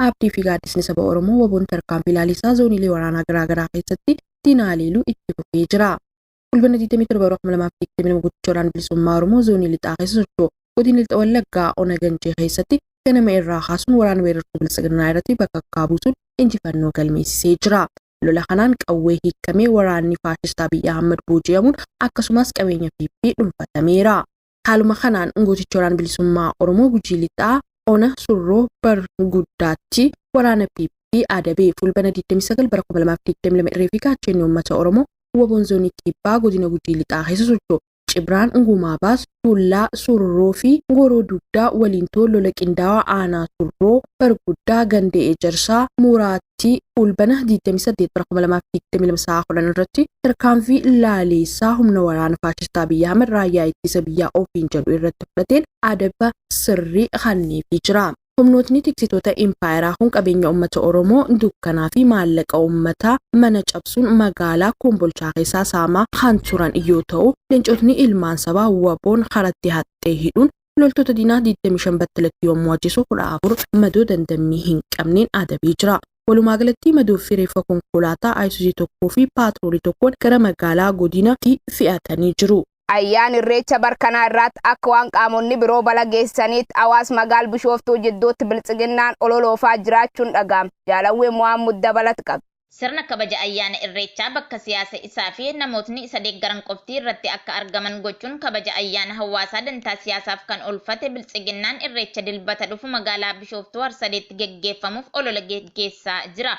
Abdii fi gaaddisni saba Oromoo WBOn tarkaanfii laalisaa zooniilee waraanaa garaagaraa keessatti diina haleeluu itti fufee jira. Fulbaana 27 bara 2022 gocha waraana bilisummaa Oromoo zoonii lixaa keessa socho'u godina lixa Wallaggaa ona Ganjii keessatti ganama irraa kaasuun waraana weerartuu biltsiginnaa irratti bakakkaa buusuun injifannoo galmeessisee jira. Lola kanaan qawwee hiikkamee waraanni faashistaa Abiy Ahmad booji'amuun akkasumas qabeenya PP dhuunfatameera. Haaluma kanaan gootichi waraana bilisummaa Oromoo Gujii Lixaa ona Surroo Bar Guddaatti waraana PP adabee Fulbana 29 bara 2022 irree fi gaachenni uummata Oromoo WBOn zoonii Kibbaa godina Gujii Lixaa keessa socho'u Cibraan Gumaabaas, Tuullaa Surroo fi Gooroo Dugdaa waliin ta'uun lola qindaawaa aanaa Surroo Barguddaa ganda Ejersaa Muuraatti Fulbana 28 bara 2022 sa'a 10 irratti tarkaanfii laaleessaa humna waraana faashistaa Abiy Ahmed raayyaa ittisa biyyaa ofiin jedhu irratti fudhateen adaba sirrii kenneefii jira. Humnootni tiksitoota impaayeraa kun qabeenya uummata Oromoo dukkanaa fi maallaqa uummataa mana cabsuun magaalaa Kombolchaa keessaa saamaa kan turan yoo ta'u, leencotni ilmaan sabaa WBOn karatti haxxee hidhuun loltoota diinaa 25 battalatti yommuu ajjeesu 14 madoo dandammii hin qabneen adabee jira. Walumaa galatti madoo fi reeffa konkolaataa Ayisuuzii tokkoo fi paatroolii tokkoon gara magaalaa godinaatti fe'atanii jiru. Ayyaan Irreecha barkanaa irraatti akka waan qaamonni biroo bala geessisaniitti hawaas magaal Bishooftuu jidduutti biltsiginnaan ololoofaa jiraachuun dhaga'ame. Jaalawwee Mohammud dabalat qaba. Sirna kabaja ayyaana Irreechaa bakka siyaasa isaa fi namootni isa deeggaran qofti irratti akka argaman gochuun kabaja ayyaana hawaasaa dantaa siyaasaaf kan oolfate Biltsiginnaan Irreecha Dilbata dhufu magaalaa Bishooftuu Harsadeetti geggeeffamuuf olola geggeessaa jira.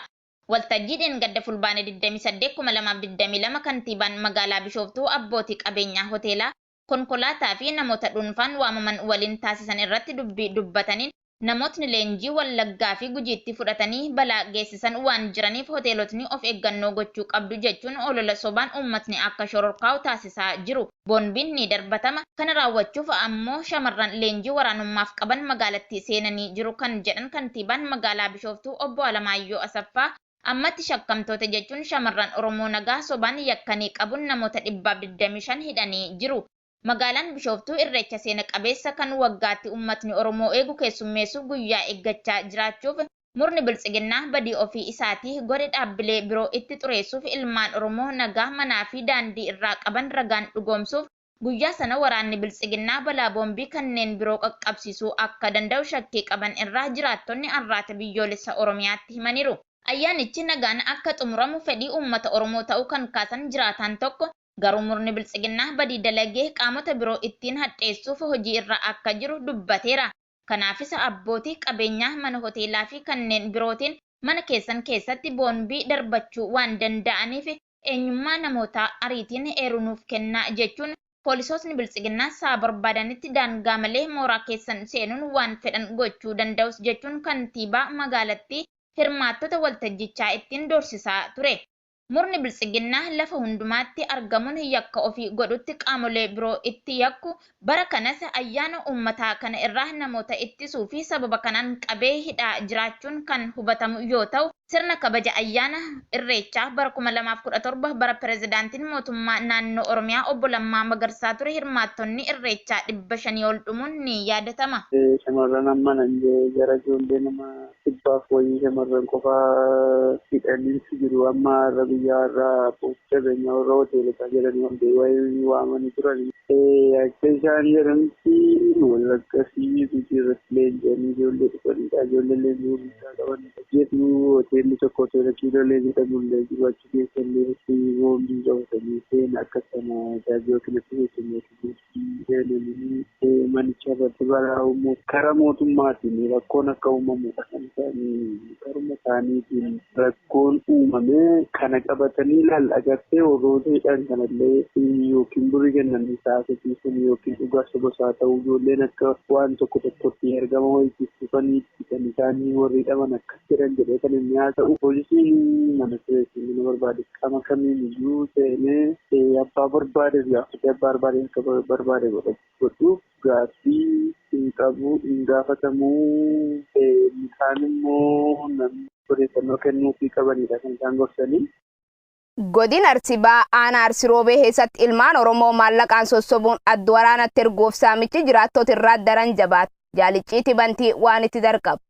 Waltajjii dheengadda Fulbaana 28, 2022 kantiibaan magaalaa Bishooftuu abbootii qabeenyaa hoteelaa, konkolaataa fi namoota dhuunfaan waamaman waliin taasisan irratti dubbii dubbataniin namootni leenjii Wallaggaa fi Gujiitti fudhatanii balaa geessisan waan jiraniif hoteelotni of eeggannoo gochuu qabdu jechuun olola sobaan uummatni akka shororkaa'u taasisaa jiru. Boonbiin ni darbatama. Kana raawwachuuf ammoo shamarran leenjii waraanummaaf qaban magaalattii seenanii jiru kan jedhan kantiibaan magaalaa Bishooftuu obbo Alamaayyoo Asaffaa, ammatti shakkamtoota jechuun shamarran Oromoo nagaa sobaan yakkanii qabuun namoota 125 hidhanii jiru. Magaalaan Bishooftuu Irreecha seena qabeessa kan waggaatti uummatni Oromoo eegu keessummeessuuf guyyaa eeggachaa jiraachuuf Murni Biltsiginnaa badii ofii isaatii godhe dhaabbilee biroo itti xureessuuf ilmaan Oromoo nagaa manaa fi daandii irraa qaban ragaan dhugoomsuuf guyyaa sana waraanni Biltsiginnaa balaa boombii kanneen biroo qaqqabsiisuu akka danda'u shakkii qaban irraa jiraattonni Arraata Biyyoolessa Oromiyaatti himaniiru. Ayyaanichi nagaan akka xumuramu fedhii uummata Oromoo ta'uu kan kaasan jiraataan tokko, garuu murni Biltsiginnaa badii dalagee qaamota biroo ittiin hadheessuuf hojii irra akka jiru dubbateera. Kanaafis abbootii qabeenyaa mana hoteelaa fi kanneen birootiin mana keessan keessatti boonbii darbachuu waan danda'aniif eenyummaa namootaa ariitiin eeruu nuuf kennaa jechuun poolisootni Biltsiginnaa sa'a barbaadanitti daangaa malee mooraa keessan seenuun waan fedhan gochuu danda'us jechuun kantiibaa magaalattii hirmaattota waltajjichaa ittiin doorsisaa ture. Murni Biltsiginnaa lafa hundumaatti argamuun yakka ofii godhutti qaamolee biroo itti yakku bara kanas ayyaana uummataa kana irraa namoota ittisuu fi sababa kanaan qabee hidhaa jiraachuun kan hubatamu yoo ta'u, sirna kabaja ayyaana Irreechaa bara 2017 bara pirezidaantiin mootummaa naannoo Oromiyaa obbo Lammaa Magarsaa ture hirmaattonni Irreechaa 500 ol dhumuun ni yaadatama. Shamarran amma nan jara ijoollee nama dhibbaaf wayii shamarran qofa hidhaniitu jiru. Amma har'a guyyaa har'aa abbootii qabeenyaa warra hoteelotaa jedhanii walgahii wayii waamanii turan. Akka isaan jedhanitti Wallagga fi Gujii irratti leenji'anii ijoollee dhufanidha. Ijoollee leenjii gurguddaa qabanidha. Jedhu hoteelli tokko hoteela Kiilolee jedhamu illee jiru achi keessa illee boombii qabatanii seena akka sana yookiin akka keessummeessu seenanii manicha irratti balaa uumuuf karaa mootummaatiin rakkoon akka uumamudha kan isaanii karuma isaaniitiin rakkoon uumamee kana qabatanii ilaal agartee warroota hidhan kanallee yookiin birrii kennanii saasisiisuun yookiin dhugaa soba isaa ta'uu ijoolleen akka waan tokko tokkotti ergama wayiitiif dhufaniitti kan isaanii warri hidhaman akkas jedhan jedhee kan inni haasa'u poolisiin mana sireessi mana barbaade qaama kamiin iyyuu seenee abbaa barbaade gaafatee abbaa barbaade akka barbaade godhuuf gaaffii hin qabu hin gaafatamu. Isaan immoo namni odeeffannoo kennuufii qabanidha kan isaan gorsanii. Godina Arsii Bahaa aanaa Arsii Roobee keessatti ilmaan Oromoo maallaqaan sossobuun adda waraanatti erguuf saamichi jiraattota irraa daran jabaate. Jaalicciiti bantii waan itti darqabu.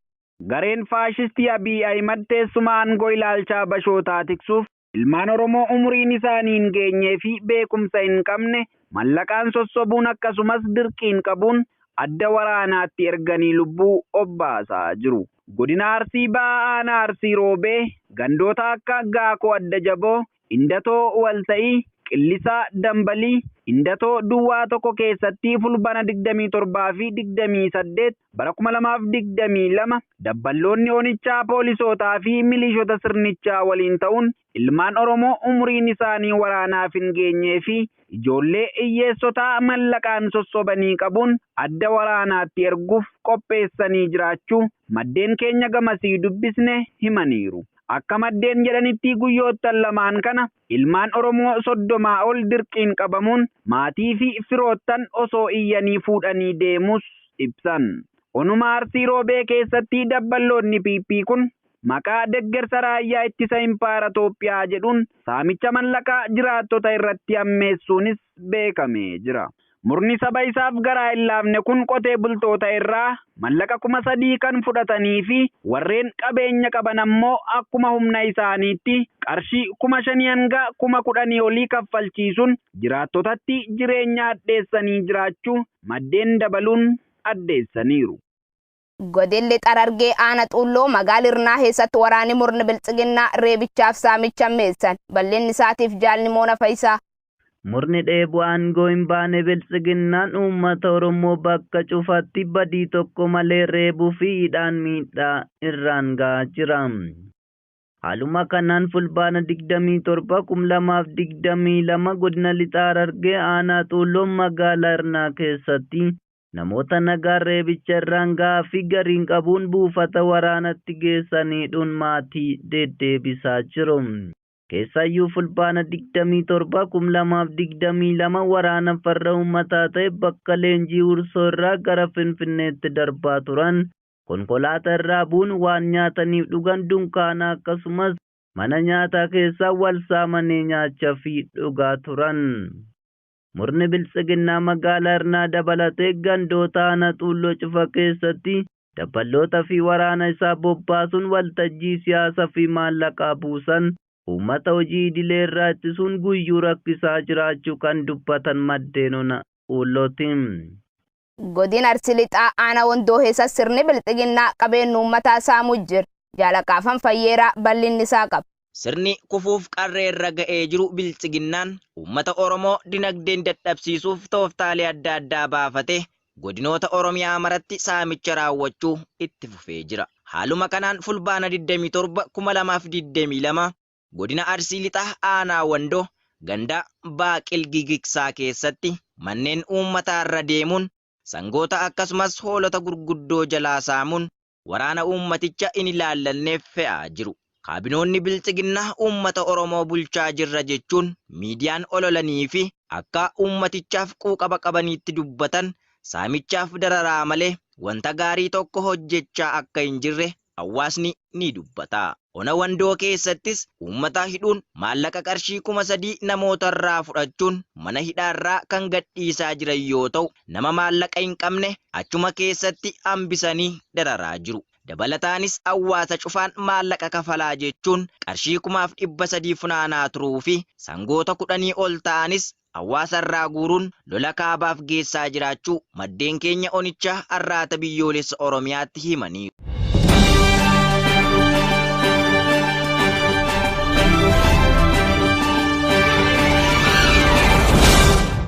Gareen faashistii Abiy Ahimad teessuma aangoo ilaalchaa bashootaa tiksuuf ilmaan Oromoo umuriin isaanii hin geenyee fi beekumsa hin qabne mallaqaan sossobuun akkasumas dirqiin qabuun adda waraanaatti erganii lubbuu obbaasaa jiru. Godina Arsii Bahaa Aanaa Arsii Roobee gandoota akka Gaakoo Adda Jaboo, Indatoo Walta'ii, Qillisaa Dambalii, Indatoo Duwwaa tokko keessatti Fulbaana 27 fi 28 bara 2022 dabballoonni onichaa poolisootaa fi milishoota sirnichaa waliin ta'uun ilmaan Oromoo umuriin isaanii waraanaaf hin geenyee fi ijoollee hiyyeessotaa mallaqaan sossobanii qabuun adda waraanaatti erguuf qopheessanii jiraachuu maddeen keenya gamasii dubbisne himaniiru. Akka maddeen jedhanitti guyyoottan lamaan kana ilmaan Oromoo 30 ol dirqiin qabamuun maatii fi firoottan osoo iyyanii fuudhanii deemus ibsan. Onuma Arsii Roobee keessatti dabballoonni PP kun maqaa deggersa raayyaa ittisa impaayera Itoophiyaa jedhuun saamicha mallaqaa jiraattota irratti hammeessuunis beekamee jira. Murni saba isaaf garaa hin laafne kun qotee bultoota irraa mallaqa 3000 kan fudhatanii fi warreen qabeenya qaban ammoo akkuma humna isaaniitti qarshii 5000 hanga 10,000 olii kaffalchiisuun jiraattotatti jireenya hadheessanii jiraachuu maddeen dabaluun addeessaniiru. Godinni Harargee Aanaa Xuulloo magaalaa Hirnaa keessatti waraanni murni biltsiginnaa reebichaaf saamicha meessan. Bal'inni isaatiif jaalni Moona Fayisaa. Murni dheebuu aangoo hin baane biltsiginnaan uummata Oromoo bakka cufatti badii tokko malee reebuu fi hidhaan miidhaa irraan gahaa jira. Haaluma kanaan Fulbaana 27 2022 godina Lixa Harargee Aanaa Xuulloo magaalaa Hirnaa keessatti namoota nagaa reebicha irraan gahaa fi gariin qabuun buufata waraanatti geessaniidhuun maatii deddeebisaa jiru. Keessayyuu Fulbaana 27 2022 waraana farra uummataa ta'e bakka leenjii Hursoo irraa gara Finfinneetti darbaa turan konkolaataa irraa bu'uun waan nyaataniif dhugan dunkaana akkasumas mana nyaataa keessaa wal saamanii nyaachaa fi dhugaa turan. Murni biltsiginnaa magaalaa Hirnaa dabalatee gandoota Aanaa Xuulloo cufa keessatti dabballoota fi waraana isaa bobbaasuun waltajjii siyaasaa fi maallaqaa buusan uummata hojii idilee irraa ittisuun guyyuu rakkisaa jiraachuu kan dubbatan maddeen ona Xuullootiin. Godina Arsii Lixaa Aanaa Wandoo keessa sirni biltsiginnaa qabeenya uummataa saamuu jira. Jaalaqaafan Fayyeeraa bal'inni isaa qaba. Sirni kufuuf qarree irra ga'ee jiru biltsiginnaan uummata Oromoo dinagdeen dadhabsiisuuf tooftaalee adda addaa baafate godinoota Oromiyaa maratti saamicha raawwachuu itti fufee jira. Haaluma kanaan Fulbaana 27 2022 godina Arsii Lixaa Aanaa Wandoo ganda Baaqil Gigiksaa keessatti manneen uummataa irra deemuun sangoota akkasumas hoolota gurguddoo jalaa saamuun waraana uummaticha hin ilaallanneef fe'aa jiru. Kaabinoonni biltsiginnaa uummata Oromoo bulchaa jirra jechuun miidiyaan ololanii fi akka uummatichaaf quuqama qabaniitti dubbatan saamichaaf dararaa malee wanta gaarii tokko hojjechaa akka hin jirre hawaasni ni dubbata. Ona Wandoo keessattis uummata hidhuun maallaqa qarshii 3000 namootarraa fudhachuun mana hidhaarraa kan gadhiisaa jiran yoo ta'u, nama maallaqa hin qabne achuma keessatti hambisanii dararaa jiru. Dabalataanis hawaasa cufaan maallaqa kafalaa jechuun qarshii 3,300 funaanaa turuu fi sangoota 10 ol ta'anis hawaasarraa guuruun lola kaabaaf geessaa jiraachuu maddeen keenya onichaa Arraata Biyyoolessa Oromiyaatti himaniiru.